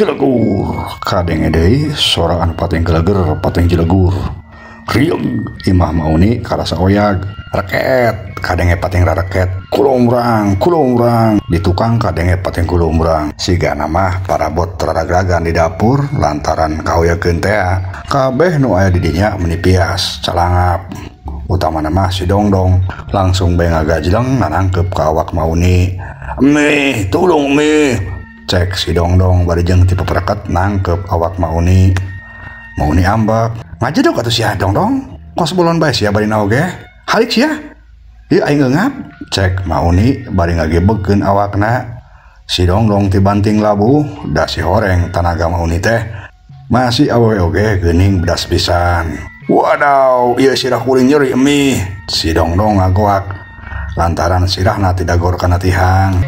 Cilegur kadenge deui sora anu pating geleger pating cilegur. Riung imah Mauni karasa oyag. Reket kadenge pating rareket. Kulumrang kulumrang di tukang kadenge pating kulumrang. Sigana mah parabot raragragan di dapur lantaran kaoyakeun tea. Kabeh nu aya di dinya meuni pias calangap. Utamana mah si Dongdong langsung bae ngagajleng nanangkep ka awak Mauni. "Mi, tulung mi." Cek si Dongdong bari jeung ti pepereket nangkep awak Mauni. Mauni ambek. "Ngajedog atuh sia Dongdong. Kos bolon bae sia bari oge. Halik sia. Ieu aing eungap." Cek Mauni bari ngagebegkeun awakna. Si Dongdong tibanting labuh da si horeng tanaga Mauni teh masih awewe oge geuning bedas pisan. "Wadaw, ieu sirah kuring nyeri emi." Si Dongdong ngagoak lantaran sirahna tidagor kana tihang.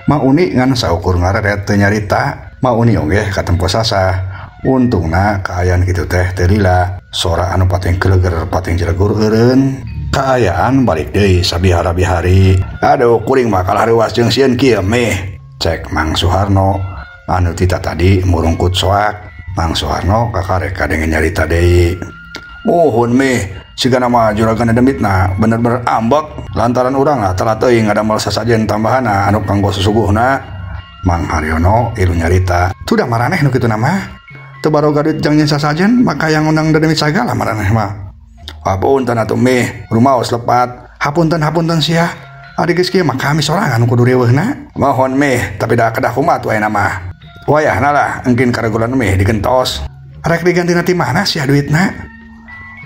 Mauni ngan saukur ngareret teu nyarita. Mauni oge katempo sasah. Untungna kaayaan kitu teh teu lila. Sora anu pating geleger pating jelegur eureun. Kaayaan balik deui sabihara-bihari. "Aduh, kuring mah kalah reuas jeung sieun kieu meh." Cek Mang Suharno anu tita tadi murungkut soak. Mang Suharno kakarek kadenge nyarita deui. "Muhun meh, sigana mah juragan demitna bener-bener ambek lantaran urang lah telat teuing ngadamel sasajen tambahana anu kanggo susuguhna." Mang Haryono ilu nyarita, "Tuh dah maraneh nu kitu mah. Teu baroga duit jang nyen sasajen maka yang undang dedemit sagala maraneh mah." "Hapunten atuh meh, rumaos lepat." "Hapunten hapunten sia. Ari geus kieu mah kami sorangan kudu reueuhna." "Mohon meh, tapi da kedah kumaha tuh ayeuna mah. Wayahna lah engkin karegulan meh digentos." "Rek digantina ti mana sia duitna?"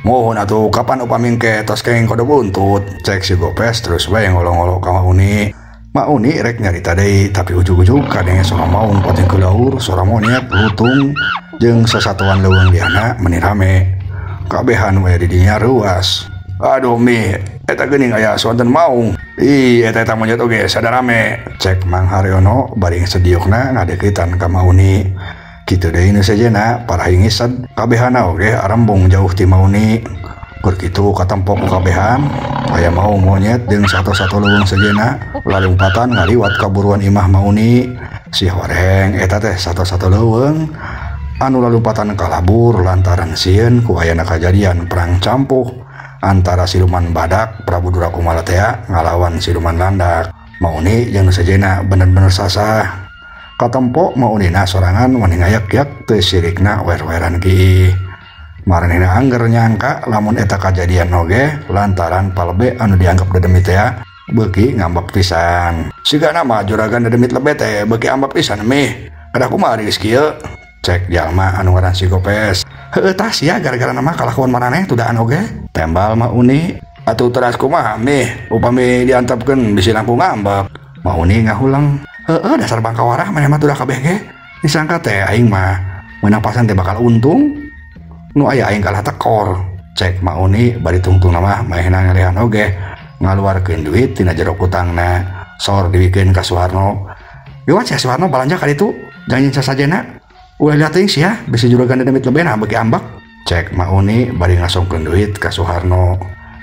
"Mohon atuh kapan upami engke tos kenging kodo buntut." Cek si Gopes terus bae ngolong-ngolong ka Mauni. Mauni rek nyarita deui tapi ujug-ujug kadenge sora maung pating keulaur, sora monyet lutung jeung sasatuan leuweung liana meuni rame. Kabehan we di dinya reuas. "Aduh mi, eta geuning aya sonten maung. Ih, eta eta monyet oge sada rame." Cek Mang Haryono bari sediukna ngadeukeutan ka Mauni. Kitu deui nu sejenna parah ngised kabehana oge arembung jauh ti Mauni. Keur kitu katempo ku kabehan aya maung monyet jeung satu-satu leuweung sejenna lalumpatan ngaliwat ka buruan imah Mauni. Si horeng eta teh satu-satu leuweung anu lalumpatan kalabur lantaran sieun ku ayana kajadian perang campuh antara siluman badak Prabu Durakumala tea ngalawan siluman landak. Mauni jeung nu sejenna bener-bener sasah. Katempo Maunina sorangan wani ngayak-yak teu sirikna wer-weran kiih. Maranehna angger nyangka lamun eta kajadian oge lantaran palebe anu dianggap dedemit tea beuki ngambek pisan. "Sigana mah juragan dedemit lebe teh beuki ambek pisan mih. Kedah kumaha geus kieu?" Cek jalma anu ngaran si Gopes. "Heueuh tah sia gara-gara nama kalakuan maraneh tudaan oge." Tembal Mauni. "Atuh teras kumaha mih upami diantepkeun bisi langkung ngambek." Mauni ngahulang. "Heueuh dasar bangka warah maneh mah tudah kabeh ge. Disangka teh aing mah meunang pasan teh bakal untung. Nu aya aing kalah tekor." Cek Mauni bari tungtungna mah maehna ngelehan oge ngaluarkeun duit tina jero kutangna sor diwikeun ka Suharno. "Geuwat sia Suharno balanja ka ditu jang nyen sasajena. Ulah liat teuing sia bisi juragan dedemit lebena beuki ambek." Cek Mauni bari ngasongkeun duit ka Suharno.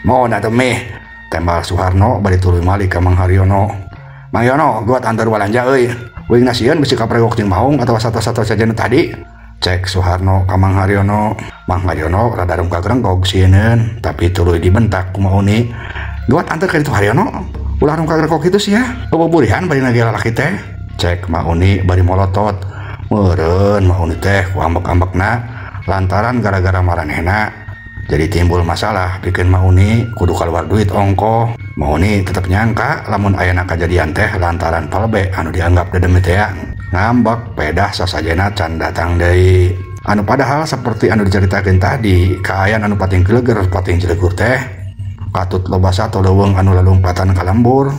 "Mohon atuh meh." Tembal Suharno bari tuluy malik ka Mang Haryono. "Mang Yono, geuwat antar balanja euy. Uing nasieun bisi kapregok jeung maung atawa satu-satu sajen tadi." Cek Suharno ka Mang Haryono. Mang Haryono rada rungkag rengkog sieuneun tapi tuluy dibentak ku Mauni. "Geuwat antar ka ditu Haryono. Ulah rungkag rengkog kitu sia. Buburihan bari nage lalaki teh." Cek Mauni bari molotot. Meureun Mauni teh ku ambek-ambekna lantaran gara-gara maranehna jadi timbul masalah bikin Mauni kudu kaluar duit ongkoh. Mauni tetep nyangka lamun ayana kajadian teh lantaran palebe anu dianggap dedemit tea ngambek pedah sasajena can datang deui. Anu padahal seperti anu diceritakeun tadi, kaayaan anu pating geleger pating jelegur teh katut loba sato leuweung anu lalumpatan ka lembur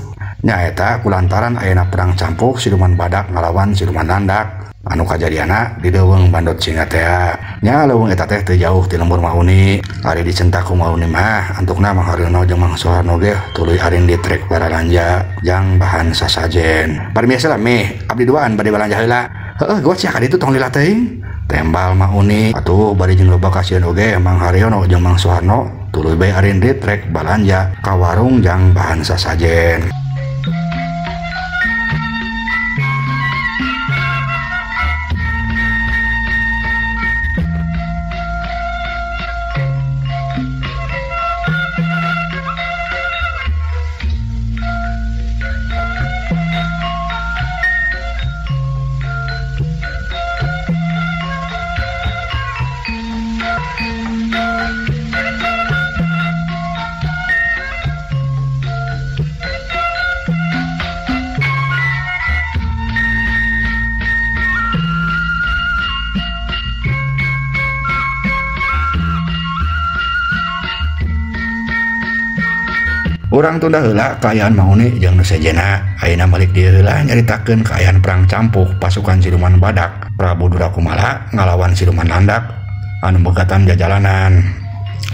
nyaeta kulantaran ayana perang campuh siluman badak ngalawan siluman landak anu kajadiana di leuweung Bandot Singa tea. Nya leuweung eta teh teu jauh ti lembur Mauni. Ari dicentak ku Mauni mah antukna Mang Haryono jeung Mang Suharno ge tuluy arindit rek baralanja jang bahan sasajen. "Parmiasa lah meh, abdi duaan bade balanja heula." "Heueuh geuwat sia ka ditu tong lila teuing." Tembal Mauni. Atuh bari jeung loba kasieun oge Mang Haryono jeung Mang Suharno tuluy bae arindit rek balanja ka warung jang bahan sasajen. Urang tunda heula kaayaan Mauni jeung nu sejenna. Ayeuna balik dieu heula nyaritakeun kaayaan perang campuh pasukan siluman badak Prabu Durakumala ngalawan siluman landak anu begatan jajalanan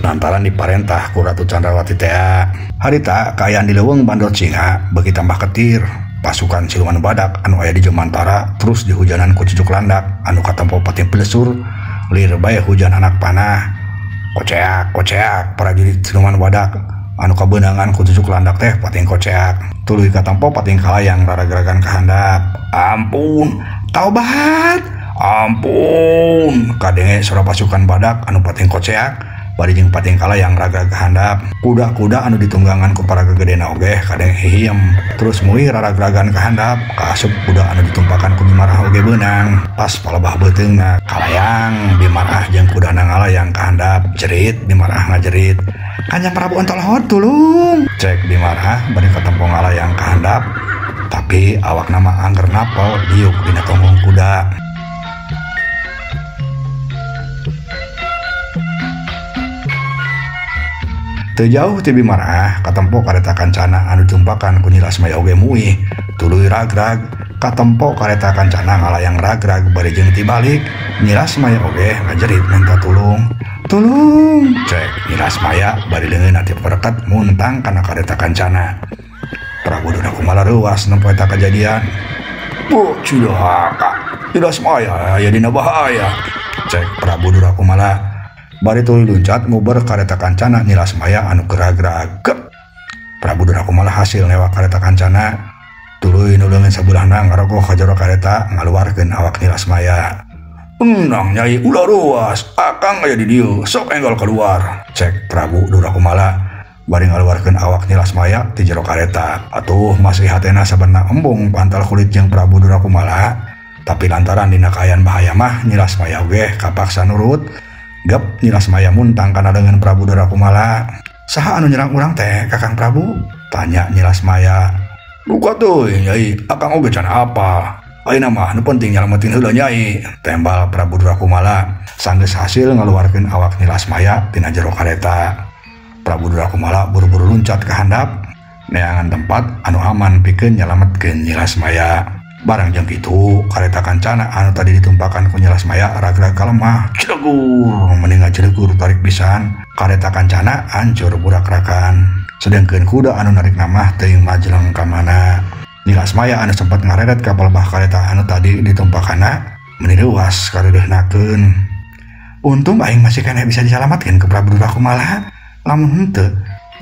lantaran diparentah ku Ratu Candrawati tea. Harita kaayaan di leuweung Bandot Singa beuki tambah ketir. Pasukan siluman badak anu aya di Jomantara terus dihujanan ku cucuk landak anu katempo pating plesur lir bae hujan anak panah. Koceak koceak prajurit siluman badak anu kabeunangan ku cucuk landak teh pating koceak tuluy katempo pating kalayang raragragan kahandap. Ampun taubat, ampun, kadenge sora pasukan badak anu pating koceak bari jeung pating kalayang ragrag kahandap. Kuda-kuda anu ditunggangan ku para gegedena oge kadenge hihiem terus muih raragragan kahandap. Kaasup kuda anu ditumpakan ku Bimarah oge beunang. Pas palebah beuteungna kalayang Bimarah jeung kudana ngalayang kahandap. Jerit Bimarah ngajerit, Kanjeng Prabu Ontolhot tulung, cek Bimarah bari katempo ngalayang kahandap tapi awakna mah angger napel diuk dina tonggong kuda. Teu jauh ti Bimarah katempo kareta kancana anu ditumpakan ku Nyi Lasmaya oge muih tuluy ragrag. Katempo kareta kancana ngalayang ragrag bari jeung tibalik Nyi Lasmaya oge ngajerit minta tulung. Tulung, cek Nyi Lasmaya bari leungeunna ti perekat muntang kana kareta kancana. Prabu Durakumala reuas nempo eta kajadian. Bu cilaka, Nyi Lasmaya aya dina bahaya, cek Prabu Durakumala bari tuluy luncat nguber kareta kancana Nyi Lasmaya anu geragrag. Prabu Durakumala hasil newak kareta kancana tuluy nu leungeun sabulahna ngarogoh ka jero kareta ngaluarkeun awak Nyi Lasmaya. Endang Nyai ulah ruas, akang aya di dieu, sok enggal keluar, cek Prabu Durakumala bari ngaluarkeun awak Nyi Lasmaya ti jero kareta. Atuh masih hatena sabenerna embung pantal kulit jeung Prabu Durakumala, tapi lantaran dina kaayaan bahaya mah Nyi Lasmaya oge kapaksa nurut. Gep Nyi Lasmaya muntang kana leungeun Prabu Durakumala. Saha anu nyerang urang teh Kakang Prabu? Tanya Nyi Lasmaya. Duka teuing Nyai, akang oge can apal. Ayeuna mah nu penting nyalametin heula Nyai, tembal Prabu Durakumala sanggeus hasil ngaluarkeun awak Nyi Lasmaya tina jero kareta. Prabu Durakumala buru-buru luncat ka handap neangan tempat anu aman pikeun nyalametkeun Nyi Lasmaya. Barang jeung kitu kareta kancana anu tadi ditumpakan ku Nyi Lasmaya ragrag kalemah cilegur mending ngajelegur tarik pisan. Kareta kancana hancur burakrakan sedangkeun kuda anu narik namah teuing majeleng ka mana. Nyi Lasmaya anu sempat ngareret ka palebah kareta anu tadi ditumpakanna meuni reuas kareudeuhnakeun. Untung aing masih keneh bisa disalamatkeun ke Prabu Durakumala. Lamun henteu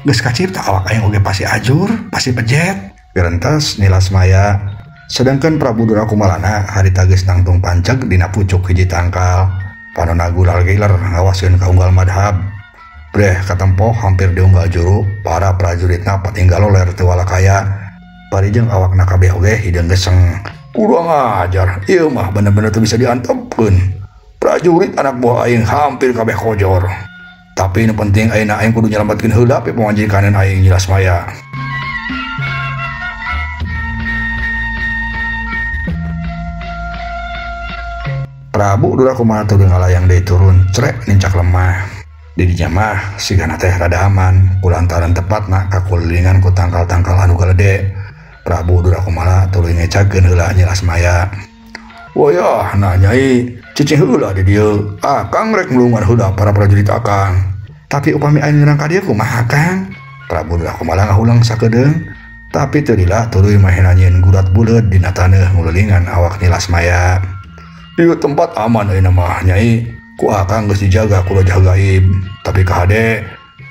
geus kacipta awak aing oge pasti ajur, pasti pejet, gerentas Nyi Lasmaya. Sedangkan Prabu Durakumalana harita geus nangtung panceg dina pucuk hiji tangkal. Panona gulal giler ngawaskeun ka unggal madhab. Breh katempo hampir diunggal juru, para prajuritna patinggal loler teu walakaya. Bari jeung awakna kabeh oge hideung geseng. Kurang ajar, ieu mah bener-bener teu bisa diantepkeun. Prajurit anak buah aing hampir kabeh kojor. Tapi nu penting ayeuna aing kudu nyalametkeun heula pamajikan aing Nyi Lasmaya. Prabu Durakumala tuluy ngalayang deui turun, crek nincak lemah. Di dinya mah sigana teh rada aman, kulantaran tepatna kakulilingan ku tangkal-tangkal anu galede. Prabu Durakumala tuluy ngecakeun heula Nyi Lasmaya. Wayah, nah Nyai, cicing heula di dieu. Akang rek nulungan heula para prajurit akang. Tapi upami aing nyerang ka dieu kumaha Kang? Prabu Durakumala ngahulang sakedeung, tapi teu lila tuluy mahena nyieun gurat buleud dina taneuh ngulilingan awak Nyi Lasmaya. Ieu tempat aman ayeuna mah Nyai, ku akang geus dijaga ku Raja Gaib. Tapi kahade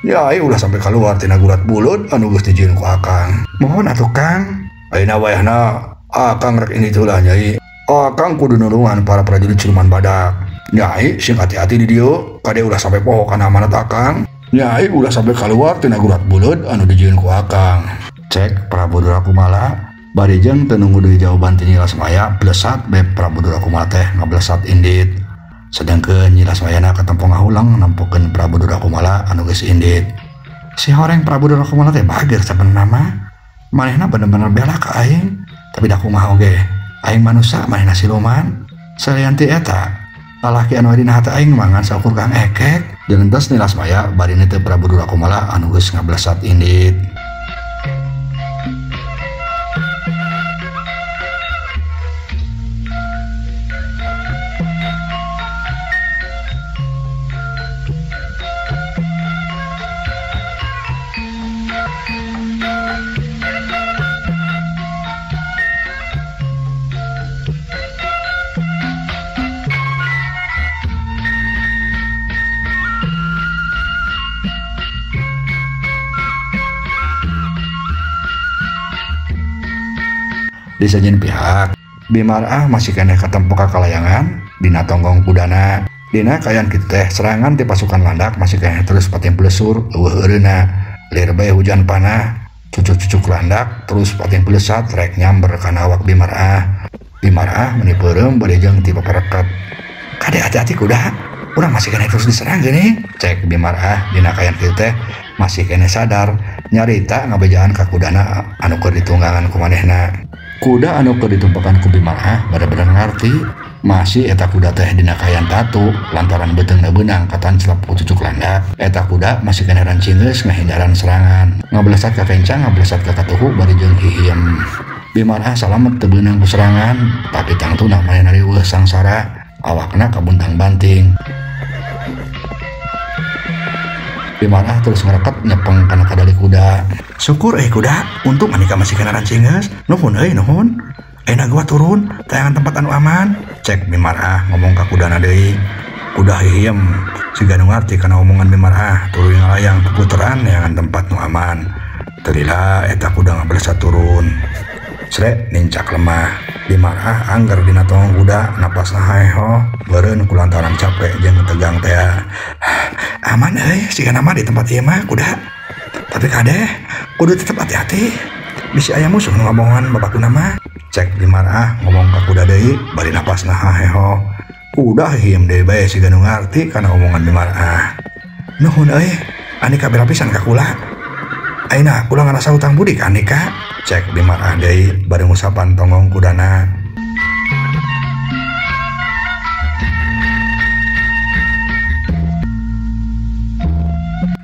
Nyai ulah sampai keluar tina gurat buleud anu geus dijieun ku akang. Mohon atuh Kang. Ayeuna wayahna akang rek ini heula Nyai. Akang kudu nulungan para prajurit siluman badak. Nyai sing hati-hati di dieu, kade ulah sampai poho kana amanat akang. Nyai ulah sampai keluar tina gurat buleud anu dijieun ku akang. Cek Prabu Durakumala bari jeung teu nunggu deui jawaban ti Nyi Lasmaya, blesat be Prabu Durakumala teh ngablesat indit. Sedangkeun Nyi Lasmayana katempo ngahulang nempokeun Prabu Durakumala anu geus indit. Si horeng Prabu Durakumala teh bager sabenerna mah. Manehna bener-bener bela ka aing, tapi da kumaha oge. Aing manusa manehna siluman. Salian ti eta, lalaki anu dina hate aing mah ngan saukur Kang Ekek. Jelentas Nyi Lasmaya bari teu Prabu Durakumala anu geus ngablesat indit. Di sejen pihak Bimarah masih keneh katempo ka kalayangan dina tonggong kudana. Dina kaayaan kitu teh serangan ti pasukan landak masih keneh terus pating plesur eueuh eureuna. Lir bae hujan panah cucuk-cucuk landak terus pating plesat rek nyamber kana awak Bimarah. Bimarah meni peureum bade jeung ti papareket. Kade hati-hati kuda, urang masih keneh terus diserang geuning. Cek Bimarah dina kaayaan kitu teh masih keneh sadar nyarita ngabejaan ka kudana anu keur ditunggangan ku manehna. Kuda anu keur ditumpakan ku Bimarah bener-bener ngarti masih eta kuda teh dina kaayaan tatu lantaran beuteungna beunang katanclep ku cucuk landak. Eta kuda masih keneh rancingeus ngahindaran serangan, ngabelesat ka kencang ngabelesat ka katuhu bari jeung hihiem. Bimarah salamet teu beunang ku serangan, tapi tangtuna manehna riweuh sangsara, awakna kabuntang banting. Bimarah terus ngereket nyepeng kana kadali kuda. Syukur kuda, untung andika masih kena rancingeus. Nuhun euy nuhun. Ayeuna gua turun, tayangan tempat anu aman. Cek Bimarah ngomong ka kudana deui. Kuda hihiem, siga nu ngarti kana omongan Bimarah, tuluy ngalayang puputeran neangan tempat nu aman. Teu lila eta kuda ngabelesat turun. Srek nincak lemah. Bimarah angger dina tonggong kuda, napasna haeho, beureun kulantaran capek jeung tegang teh. Aman euy, siga nama di tempat ieu mah kuda. Tapi kade, kudu tetep hati-hati. Bisi aya musuh nu ngabohongan babakuna mah. Cek Bimarah ngomong ka kuda deui, bari napasna haeho. Kuda hiem deui bae siga nu ngarti kana omongan Bimarah. Nuhun euy, andika bela pisan ka kula. Ayeuna kula ngarasa utang budi ka andika. Cek Bimarah deui bari ngusapan tonggong kudana.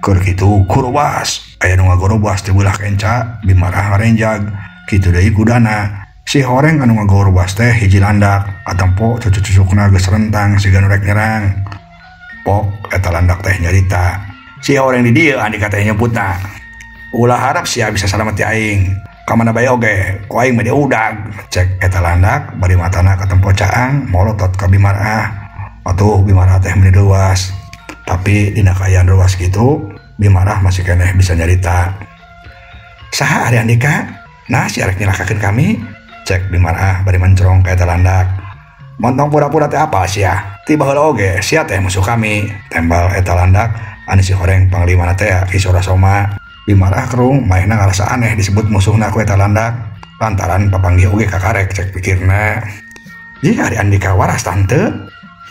Keur kitu kurwas, aya nu ngagorobas teh beulah kenca, Bimarah ngarenjag. Kitu deui kudana. Si horeng anu ngagorobas teh hiji landak, katempo cucu-cucukna geus rentang siga nu rek nyerang. Pok eta landak teh nyarita. Si horeng di dieu andika teh nyebutna. Ulah harap sia bisa salamet ti aing. Ka mana bae oge, ku aing mah diudag. Cek eta landak bari matana katempo caang molotot ka Bimarah. Atuh Bimarah teh meuni leuwas. Tapi dina kaayaan leuwas kitu, Bimarah masih keneh bisa nyarita. Saha ari andika? Nah si arek nyelakakeun kami. Cek Bimarah bari mencrong ka eta landak. Montong pura-pura teh apa sia? Ti baheula oge sia teh musuh kami. Tembal eta landak anu si horeng panglimana teh Ki Surasoma. Bimarah kerung manehna ngarasa aneh disebut musuhna ku eta landak lantaran papanggih oge kakarek cek pikirna. Jih ari andika waras tante,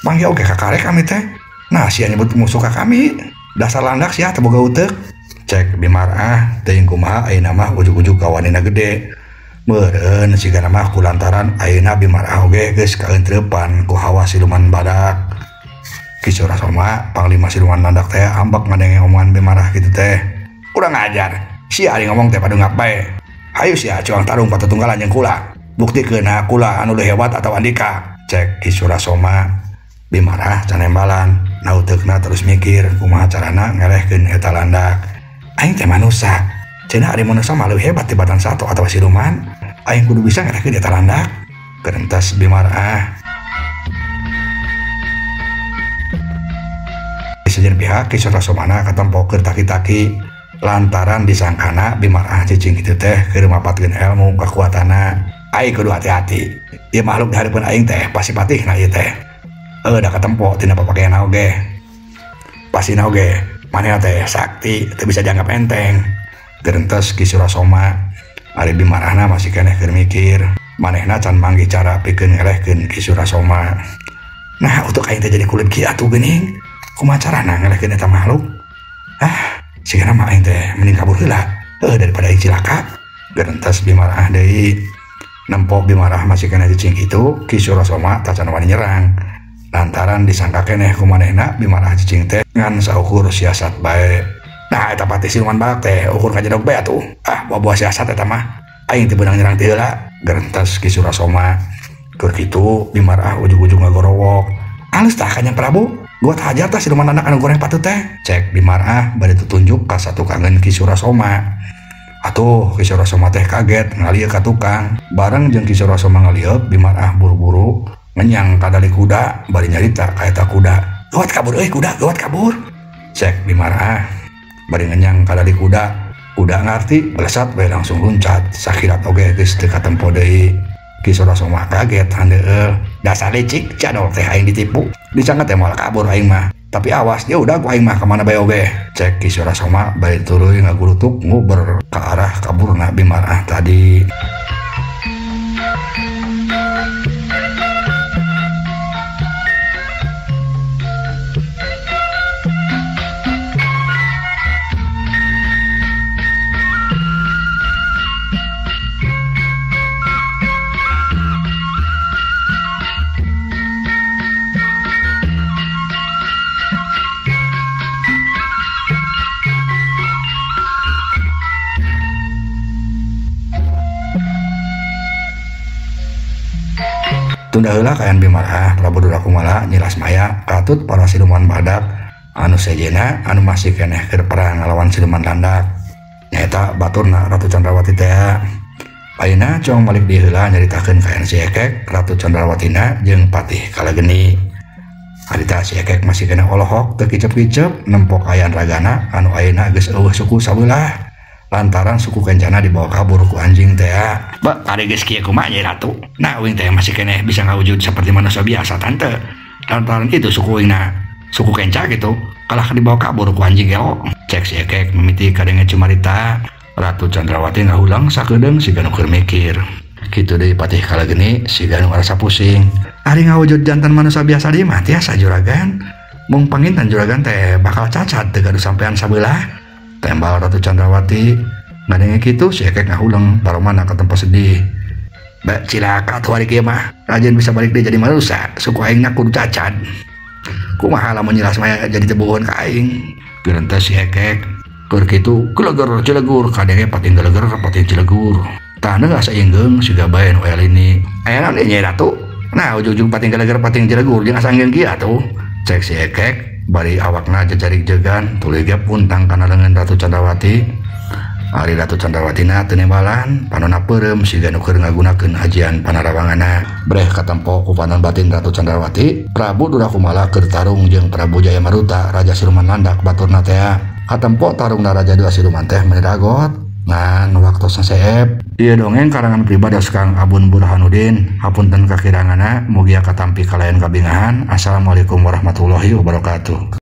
panggih oge kakarek kami teh. Nah sia nyebut musuh ka kami, dasar landak sia teu boga uteuk. Cek Bimarah teuing kumaha ayeuna mah ujug-ujug kawanina gede. Meureun sigana mah kulantaran ayeuna Bimarah oge geus kaentreupan ku hawa siluman badak. Ki Surasoma panglima siluman landak teh ambek ngadenge omongan Bimarah kitu teh. Kurang ajar, sia ari ngomong teh padungap bae. Hayu sia cuang tarung patutunggalan jeung kula. Buktikeun kula anu leuwih hebat atawa andika. Cek Ki Surasoma. Bimarah canembalan, nauteukna terus mikir kumaha carana ngelehkeun eta landak. Aing teh manusa, cenah ari manusa mah leuwih hebat tibatan sato atawa siluman. Aing kudu bisa ngelehkeun eta landak. Gerentas Bimarah. Di sejen pihak Ki Surasomana katempo keur taki-taki lantaran disangkana Bimarah cicing kitu teh keur mapatkeun ilmu kakuatanna. Aing kudu hati-hati. Ieu makhluk di hareupeun aing teh pasti patihna ieu teh. Da katempo tina papakean oge. Pasina oge manehna teh sakti teu bisa dianggap enteng. Gerentes Ki Surasoma. Ari Bimarahna masih keneh keur mikir. Manehna can manggih cara pikeun ngelehkeun Ki Surasoma. Nah, untuk aing teh jadi kulit kieu atuh geuning. Kumaha carana ngelehkeun eta makhluk? Ah, sigana mah aing teh mending kabur heula. Heuh daripada aing cilaka. Gerentes Bimarah deui. Nempo Bimarah masih keneh cicing kitu, Ki Surasoma tacan wani nyerang. Lantaran disangka keneh ku manehna Bimarah cicing teh ngan saukur siasat bae. Nah eta patih siluman badak teh ukur kajedog bae atuh. Ah buah-buah siasat eta mah. Aing teu beunang nyerang ti heula. Gerentes Ki Surasoma. Keur kitu Bimarah ujug-ujug ngagorowok. Alus tah Kanjeng Prabu, gua hajar tah siluman landak anu goreng patut teh. Cek Bimarah bari tutunjuk ka satukangeun Ki Surasoma. Atuh Ki Surasoma teh kaget ngalieu ka tukang. Bareng jeung Ki Surasoma ngalieu, Bimarah buru-buru ngenyang kadali kuda bari nyarita ka eta kuda. Gawat kabur euy kuda, gawat kabur. Cek Bimarah bari ngenyang kadali kuda. Udah ngarti belesat we langsung luncat sakilat oge geus teu katempo deui. Ki Surasoma kaget handeueul dasar licik jadol teh aing ditipu disangka teh moal kabur aing mah. Tapi awas ya udah ku aing mah kemana bae oge. Cek Ki Surasoma bari tuluy ngagulutuk nguber ke arah kaburna Bimarah tadi. Tunda heula kaayaan Bimarah Prabu Durakumala Nyilas Maya katut para siluman badak anu sejena anu masih keneh keur perang ngalawan siluman landak nyaeta baturna Ratu Candrawati teh. Ayeuna cong balik di heula nyaritakeun kaayaan si Ekek Ratu Candrawatina jeung Patih Kalageni. Harita si Ekek masih keneh olohok teu kicep-kicep nempok ayaan ragana anu ayeuna geus eueuh suku sabelah lantaran suku kencana dibawa kabur ku anjing teh. Ba, ari geus kieu kumaha nya ratu? Nah, uing teh masih keneh bisa ngawujud seperti manusia biasa tante. Lantaran itu suku uingna, suku kenca gitu, kalah dibawa kabur ku anjing gelo. Cek si Ekek mimiti kadenge cumarita. Ratu Candrawati ngahulang sakedeung siga nu keur mikir. Kitu deui Patih Kalageni siga nu ngarasa pusing. Ari ngawujud jantan manusia biasa di mah tiasa juragan. Mung panginten juragan teh bakal cacat teu gaduh sampean sabelah. Tembal Ratu Candrawati ngadenge kitu si Ekek ngahuleng baromana katempo sedih. Ba cilaka atuh ari kieu mah rajin bisa balik deui jadi manusia suku aingna kudu cacat. Kumaha lamun Nyilas Maya jadi teu ka aing. Geurenteh si Ekek keur kitu geleger cilegur kadenge pating geleger pating cilegur. Tah neung asa inggeung siga bae nu aya lini. Aya naon deui Nyai Ratu? Nah ujug-ujug pating geleger pating cilegur jeung asa inggeung kieu atuh. Cek si Ekek bari awakna jajarik jegan tuluy ge puntang kana leungeun Ratu Candrawati. Ari Ratu Candrawatina teu nembalan panona peureum siga nu keur ngagunakeun ajian panarawanganna. Breh katempo ku panon batin Ratu Candrawati, Prabu Durakumala keur tarung jeung Prabu Jaya Maruta raja siluman landak baturna teh. Katempo tarungna raja dua siluman teh meuni ragot ngan waktosna seep. Ieu dongeng karangan pribados Kang Abun Burhanuddin. Hapunten kakiranganna mugia katampi kalayan kabingahan. Assalamualaikum warahmatullahi wabarakatuh.